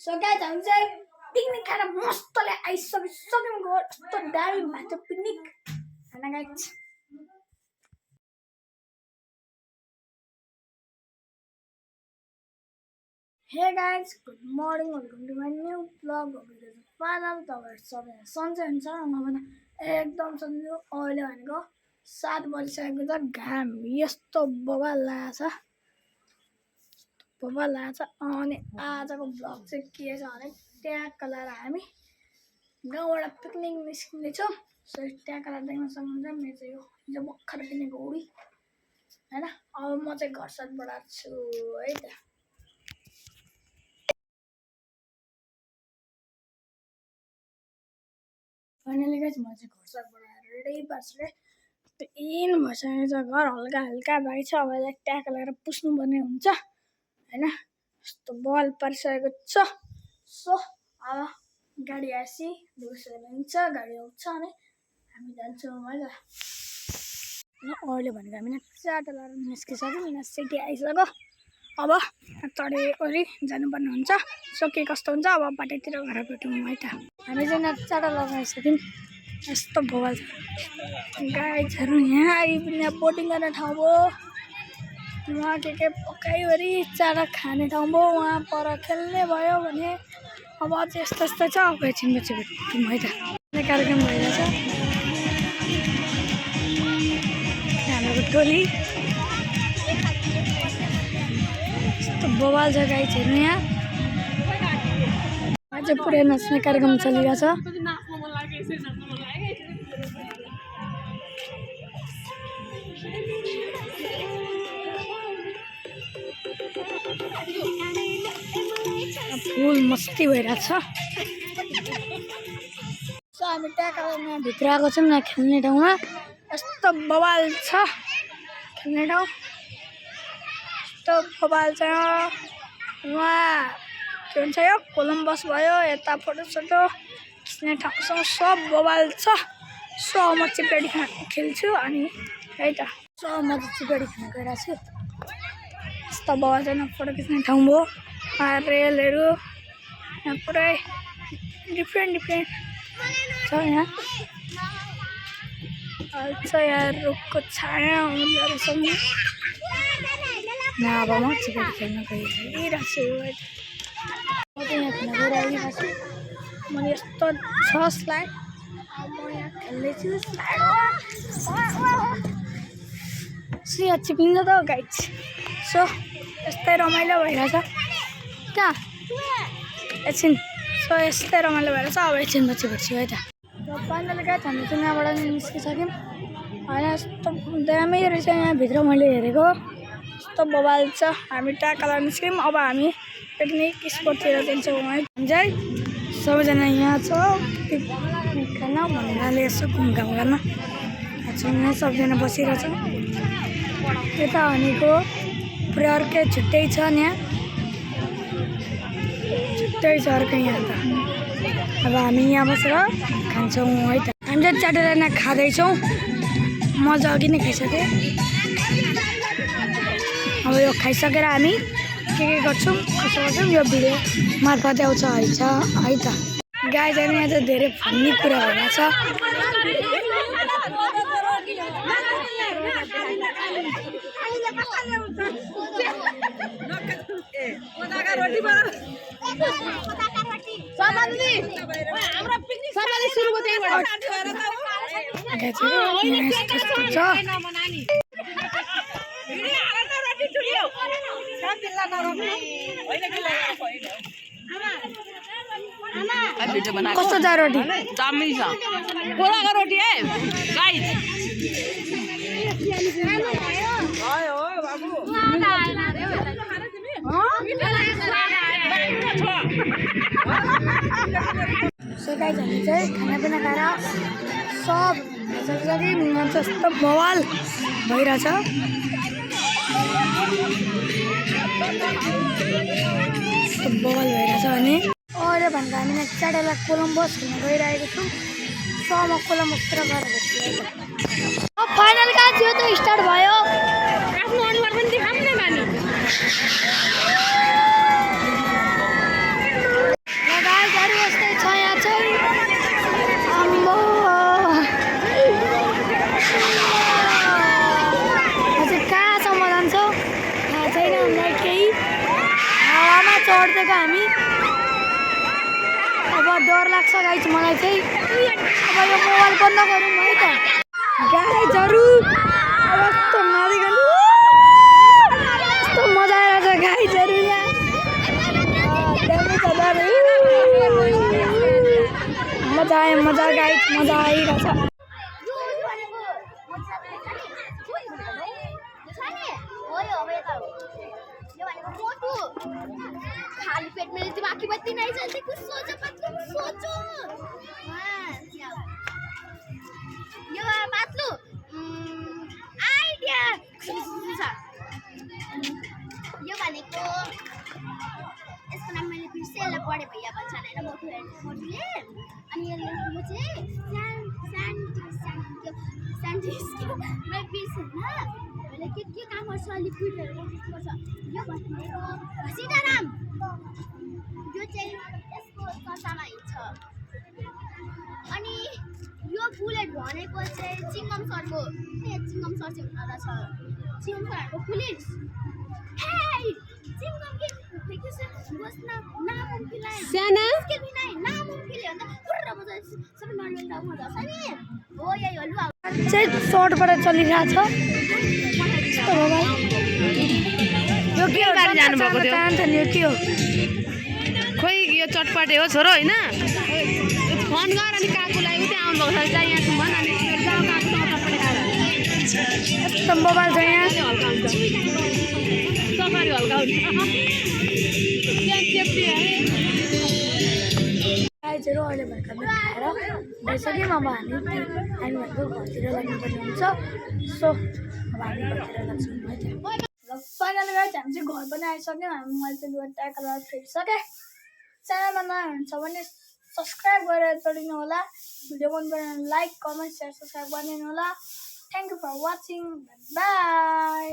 So guys हामी चाहिँ picnic खान मस्तले आइसक्यौँ कस्तो दामी भएको छ पिकनिक हैन guys. Hey guys good morning welcome to my new vlog final तपाईहरु सबैजना सन्चै हुन्छ नभन एकदम सन्चै। अहिले भनेको 7 बजिसकेको छ, घाम यस्तो बबाल लागेको छ अनि आजको ब्लग चाहिँ के छ भने ट्याक्क लाएर हामी गाउँबाट पिकनिक निस्किँदैछौँ। सो ट्याक्क लाएर देख्न सक्नुहुन्छ मेरो चाहिँ यो हिजो भर्खर किनेको हुडी हैन। अब म चाहिँ घर साइडबाट छु है त। फाइनली गाइस म चाहिँ घर साइडबाट रेडी पार्छु इन भइसकेको छ। घर हल्का हल्का भएको छ, अब यसलाई ट्याक्क लगाएर पुस्नुपर्ने हुन्छ हैन। यस्तो बल पारिसकेको छ। सो अब गाडी आएपछि दिउँसो गाडी आउँछ अनि हामी जान्छौँ है त। अहिले भनेको हामी चाटो लाएर निस्किसक्यौँ, यहाँ सिटी आइसक्यो। अब चढेवरि जानुपर्ने हुन्छ। सो के कस्तो हुन्छ अब बाटैतिर घर भेटौँ है त। हामी चाहिँ यहाँ चाटो लाएर आइसक्यौँ, यस्तो बवाल छ। गाइजहरू यहाँ आइपुग्ने बोटिङ गर्ने ठाउँ हो, वहाँ के पकाइवरि चारा खाने ठाउँ भयो, वहाँ पर खेल्ने भयो भने अब चाहिँ यस्तो यस्तो छ। अब एकछिनपछि भेटौँ है त। कार्यक्रम भइरहेछ हाम्रो टोली, यस्तो बवाल छ गाइजहरू। यहाँ अझै पुरै नाच्ने कार्यक्रम चलिरहेछ। फुल मस्ती भइरहेछ। सो हामी त्यहाँ भित्र आएको छौँ यहाँ खेल्ने ठाउँमा, यस्तो बवाल छ खेल्ने ठाउँ, यस्तो बवाल छ। वहाँ के भन्छ यो कोलम्बस भयो, यता फोटोसोटो खिच्ने ठाउँसँग सब बवाल छ। सो म चिपेडी खान खेल्छु अनि है त। सो म चाहिँ चिपेडी खान गइरहेको छु। यस्तो बवाल छ, फोटो खिच्ने ठाउँ भयो, रेलहरू यहाँ पुरै डिफ्रेन्ट छ। यहाँ यहाँ रुखको छाया हुँदो रहेछ। यहाँ अब म चिपेडी खेल्न गइरहेको छु। म चाहिँ यहाँ खेल्न गइरहेको छु। मैले यस्तो छ स्लाइड, अब म यहाँ खेल्दैछु स्लाइड। सो यहाँ चिप्लिन्छ त गाइज। सो यस्तै रमाइलो भइरहेछ क्या एकछिन। सो यस्तै रमाइलो भइरहेछ, अब एकछिनपछि भेट्छु है त। र फाइनली गाइज हामी चाहिँ यहाँबाट निस्किसक्यौँ होइन। यस्तो दामी रहेछ यहाँभित्र, मैले हेरेको यस्तो बवाल छ। हामी टाकालाई निस्क्यौँ, अब हामी पिकनिक स्पटतिर जान्छौँ है। हामी चाहिँ सबैजना यहाँ छ पिकनिक खान भन्नाले यसो घुमघाम गर्न यहाँ सबजना बसिरहेछ। यता भनेको पुरै अर्कै छुट्टै छ, यहाँ छुट्टै छ अर्कै यहाँ त। अब हामी यहाँ बसेर खान्छौँ है त। हामी चाहिँ चाटेर यहाँ खाँदैछौँ, मजा अघि नै खाइसकेँ। अब यो खाइसकेर हामी के गर्छौँ कसो गर्छौँ यो भिडियो मार्फत आउँछ है त। गाइजहरू यहाँ चाहिँ धेरै फन्नी कुरा भइरहेछ। कस्तो छ रोटी? दामी छ, कोलाको रोटी है गाइस। सो गाइस हामी चाहिँ खानापिना खाएर सब भइसक्यो। यस्तो बवाल भइरहेछ, यस्तो बवाल भइरहेछ। अनि अहिले भनेको हामी चाँडैलाई कोलम्बस खेल्न गइरहेको छौँ। सो म कोलम्बसतिर गएर भेट्छु। फाइनल कहाँ थियो त स्टार्ट भयो। आफ्नो अनुहार पनि देखाउँ न नानी। आइपुगेका हामी अब डर लाग्छ गाइज मलाई चाहिँ अब यो मोबाइल बन्द गरौँ है त गाइजहरू अब यस्तो नदेखिनु यस्तो मजा आइरहेछ गाइजहरू यहाँ मजा गाइज मजा आइरहेछ खाली पेट में बाकी बत्ती नहीं चलती कुछ सोचो पतलू सोचो यो पतलू आइडिया यो भनेको यसको नाम मैले बिर्सेँ यसलाई पढे भैया भन्छ हैन मोटुले अनि यसले यो चाहिँ साइन्टिस्ट मैले बिर्सेँ हैन के काम गर्छ लिक्विडहरु गर्छ यो भनेको सीताराम यो चाहिँ यसको कथामा हिँड्छ अनि यो बुलेट भनेको चाहिँ चिङ्गम सरको चिङ्गम सर चाहिँ हुन रहेछ चिङ्गम सरको पुलिस हे चिङ्गम के बस्न नामुमकिन साना के बिना नामुमकिन हो त पुरा मजा सबै नर्मल डाउन मजा छ नि हो यही हो लु चाहिँ सर्टबाट चलिरहेछ यो के हो जानु भएको थियो यो के हो खोइ यो चटपटे हो छोरो हैन फोन गर अनि काकुलाई उतै आउनु भएको छ चाहिँ यहाँ भन अनि जाऊ काकुसँग चटपटे खाएर यस्तो मोबाइल छ यहाँ हल्का हुन्छ सफारी हल्का हुन्छ गाइजहरू अहिले भर्खर खाएर भइसक्यौँ अब हामीहरूको घरतिर लाग्नुपर्ने हुन्छ सो अब हामी घरतिर लाग्छौँ है त ल फाइनली गाइज हामी चाहिँ घर पनि आइसक्यौँ मैले चाहिँ लुगा ट्याग गरेर फेरिसकेँ च्यानलमा नयाँ हुनुहुन्छ भने सब्सक्राइब गरेर चढिनु होला भिडियो मन पऱ्यो भने लाइक कमेन्ट सेयर सब्सक्राइब गरिदिनु होला thank you for watching by